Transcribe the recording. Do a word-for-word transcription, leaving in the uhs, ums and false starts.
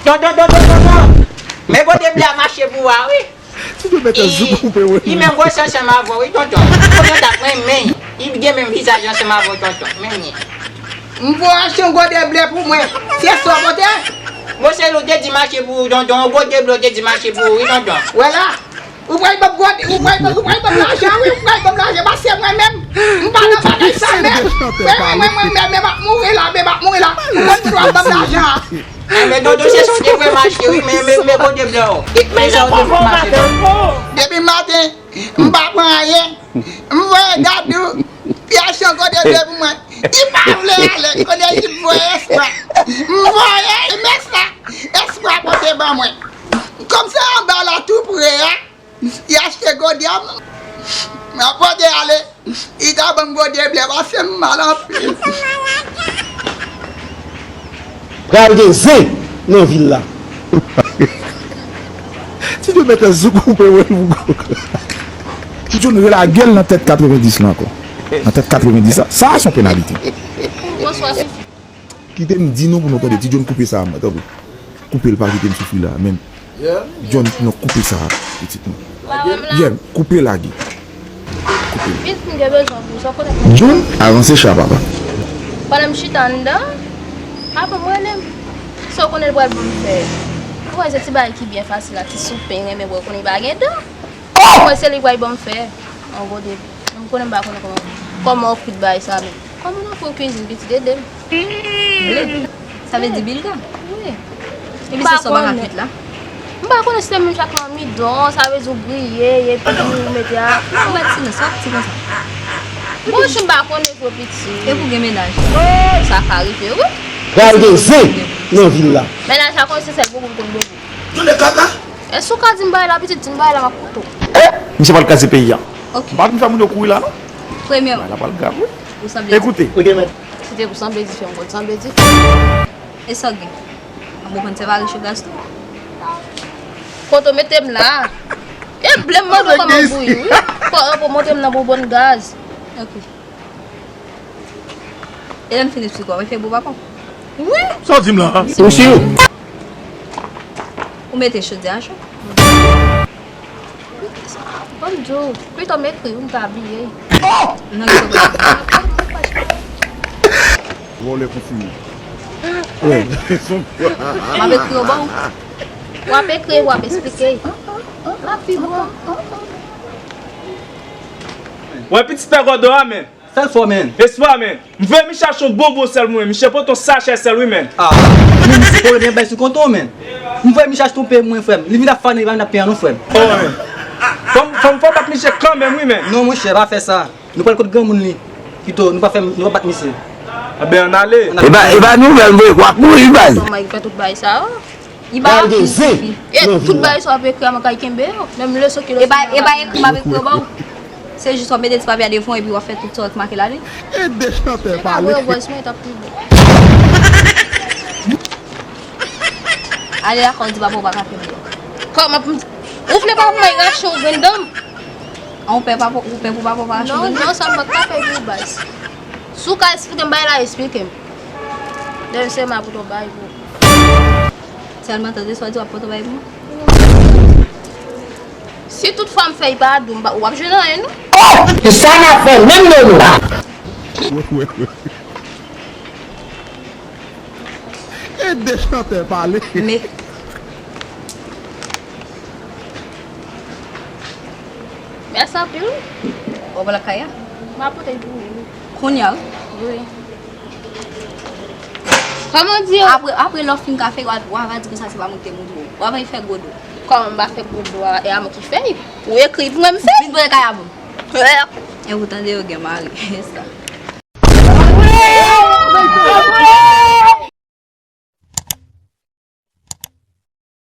Tonton, tonton, tonton! Men kote bla mache pou a, wi. Ti tou mete zouk koupe wi. Li menm gwosè ansanm avè w, wi, tonton. Tonton t ap renmen. Li gen menm vizaj ansanm avè w, tonton. Men li. M voye achte yon gode ble pou mwen. Se sa w pote? Gwosè l ou te di mache pou ou, tonton. Yon gode ble ou te di mache pou ou, wi, tonton. Wè la. Ou pral ban m gode, ou pral ban, ou pral ban m lajan, wi, ou pral ban m lajan, paske mwen menm, m pa nan bagay sa, men, men, men, men, men, men, m ap mouri la, men, m ap mouri la. Ou konn si w ap ban m lajan an. Enben, tonton, se sa w te fè mache, wi, men, men, men, kote blan w? Men sa w te fè mache, tonton. Depi maten, m pa pran anyen. M voye gade w, pi achte yon kote ble pou mwen. Li pa vle ale, kote li voye espwa. M voye, men sa, espwa pote ban mwen. Kòm se anba la tou pre a, li achte gode a, m ap pote ale. Li ta ban m gode ble paske m mal anpil. Pral gen zen nan vil la. Ti Dye mete zouk koupe wè l pou gwo. Ti John relage l nan tèt katrevendis la ankò. Nan tèt katrevendis la. Sa a se yon penalite. Bonswa, Sophie. Kite m di nou pou nou tande. Ti John koupe sa a mwen, tanpri. Koupe l, pa kite m soufri la, men. John, non, koupe sa a, pitit mwen. John, koupe lage. Koupe l. Pitit m gen bezwen pou sa, w konnen. John, avanse cha, papa. Pandan m chita anndan, papa m rele m. Sa w konnen l pral ban m fè. Ou wè se ti bagay ki byen fasil la, ti soupe, renmen bwè, w konnen li pa gen dan. Mwen se li k pral ban m fè. An gode. M konnen m pa konnen kòman, kòman w kwit bagay sa, men kòman w nan fè w kwizin, pitit, ede m. Ble. Sa vle di bilga? Wi. Epi se sa w pa ka kwit la? M pa konnen si se menm jan ak lanmidon, sa vle di w griye, epi w mete a. Ou mèt silans, w ap ti konsa. Bon, si m pa konnen vre, pitit. Epi w gen mennaj. Sa ka rive, wi. Pral gen zen nan vil la. Mennaj la konn se sèl bobo m konn bobo. Tande kaka. Èske w ka di m bagay la, pitit, di m bagay la, m ap koute w. Eh, misye pral kraze peyi a. Ok. M pa vin fè moun yo kouri la, non. Premyèman, bagay la pral grav, wi. Ou sanble di. Ekoute. Wi, men. Se te pou sanble di, fè yon bon sanble di. E sa w gen? An bon konn sèvare cho gaz tou. Kote w mete m la? E ble m mande w kòman m bouyi, wi. Fò w montre m nan bonbòn gaz. Ok. E lè m fin eksplike w, w ap fè bon papa w? Wi. Sa w di m la a? Ou si? Ou mete chodyè a cho? Ban m di w, pito m ekri wi, m ta bliye. Oh! Nan ki sòt? Vòlè pou fini. M ap ekri yo ba w. W ap ekri, w ap eksplike. L ap pi bon. Wè pitit pè Gòdò a, men. Sèl fò, men. Espwa, men. M voye misye achte yon bonbon sèl pou mwen. Misye pote yon sachè sèl, wi, men. Ah, men misye poko gen bay sou kont ou, men. M voye misye achte yon peye mwen, frè m. Li vin ap fane, li pa vin ap peye non, frè m. Oh, men. Fò m, fò m, fò m bat misye kanmenm, wi, men. Non, monchè, pa fè sa. Nou pral kot granmoun li. Pito, nou pa fè, nou pa bat misye. Enben, ann ale. E pa, e pa nouvèl, m voye w ap mouri, baz. Kòman li fè tout bay sa yo? Li pa ap viv. E tout bagay sa w ap ekri a, mwen kay kenbe yo. Menm leson ki leson. E pa, e pa ekri m ap ekri yo ba w. Se jis w ap mete ti papye a devan w epi w ap fè tout sa w ap make la, wi. E de chantè pale. Mwen ta voye voice mwen, t ap pi bon. Ale lakay w, di papa w pa ka fè m. Kòman pou m, ou vle papa m al rache yon grenn dan m? An, ou pè papa, ou pè pou papa w pa rache yon grenn dan? Non, non, sa m pa ka fè pou baz. Si w ka eksplike m bagay la, eksplike m. Dèyè se m ap pote yon bagay pou ou. Sèlman tande sa w di w ap pote bay pou mwen. Si tout fwa m fè l pa dou, m pa, w ap jwenn anyen, non? Oh! E sa n ap fè menm non nou? Ede chantè pale. Men. Mèsi anpil. W ap al lakay a? M ap pote l pou ou. Kounye a, wi? Wi. Kòman w di yo? Apre, apre lè w fin ka fè, w a, w a va di konsa se pa mwen ki te montre w. W a va fè gwo do. Kòman m pa fè gwo do a? E a mwen ki fè l. Ou ekri pou mwen, m fè l. Vin pran kay a pou m. E ou tande yo gen mari. E sa.